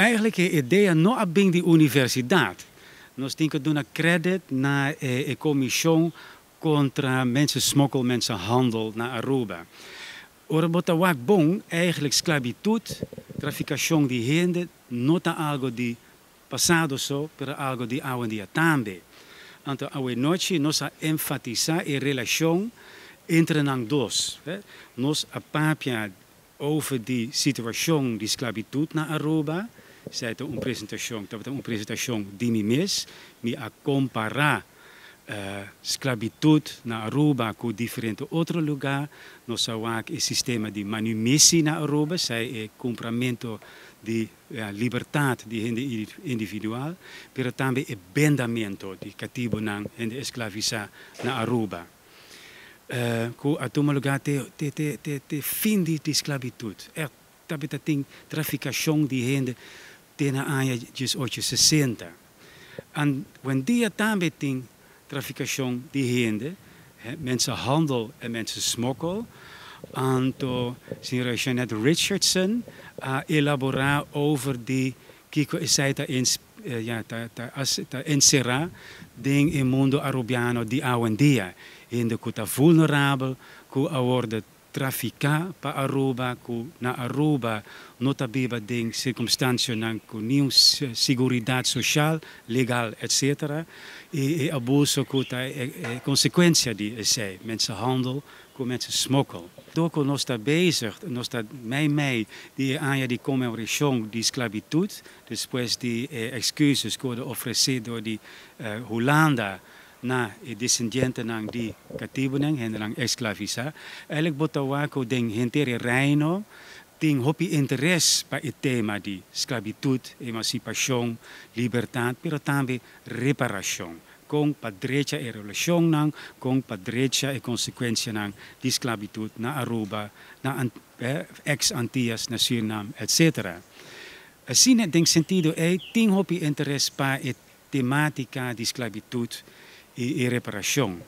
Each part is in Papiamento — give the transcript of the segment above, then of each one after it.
Eigenlijk e idea no a bin di universidad. Nos tin cu duna credit na e comision contra mensensmokkel, mensenhandel na Aruba. Ora bo ta wak bon, eigenlijk sclavitud, traficacion di hende, no ta algo di pasado so, pero algo di awendia tambe. Anto awe nochi nos a enfatisa e relacion entre nan dos. Nos a papia over di situacion di sclavitud na Aruba. Esey ta un presentacion, tabata un presentacion di mi mes. Mi a compara sclavitud na Aruba cu diferente otro lugar. Nos a wak e sistema di manumissie na Aruba, esey e cumpramento di libertad di hende individual, pero tambe e bendamento di catibonan, hende esclavisa na Aruba, cu a tuma lugar te te te te te fin di sclavitud. Echt tabata tin traficacion di hende te na aña 1860. En awendia tambe tin traficacion di hende, mensenhandel en mensensmokkel. Anto señora Jeanette Richardson a elabora over di kico esey ta, ja, ta encera den e mundo Arubiano di awendia. Hende cu ta vulnerabel, cu a wordo trafica pa Aruba, cu na Aruba no ta biba den circunstancianan cu ningun seguridad social, legal, etc. Y e abuso cu ta e consecuencia di esey, mensenhandel cu mensensmokkel. Door cu nos ta bezig, nos ta mei mei di aña di conmemoracion di sclavitud, despues di excuses cu a ofrece door di Hulanda na e descendientenan di catibonan, hendenan esclavisa. Eigenlijk bo ta wak cu den henter Reino tin hopi interes pa e tema di sclavitud, emancipacion, libertad, pero tambe reparacion. Con pa drecha e relacionnan, con pa drecha e consecuencianan di sclavitud na Aruba, na ex-Antillas, na Suriname, etc. Asina, den sentido ey tin hopi interes pa e tematica di sclavitud y reparacion.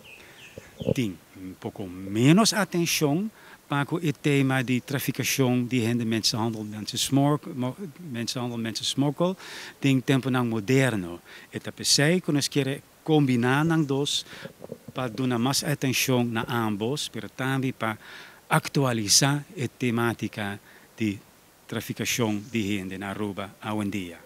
Tin un poco menos atencion pa e tema di traficacion di hende, mensenhandel, mensenhandel, mensensmokkel, den temponan moderno. E ta p'esey cu nos kier combina nan dos pa duna mas atencion na ambos, pero tambe pa actualisa e tematica di traficacion di hende na Aruba awendia.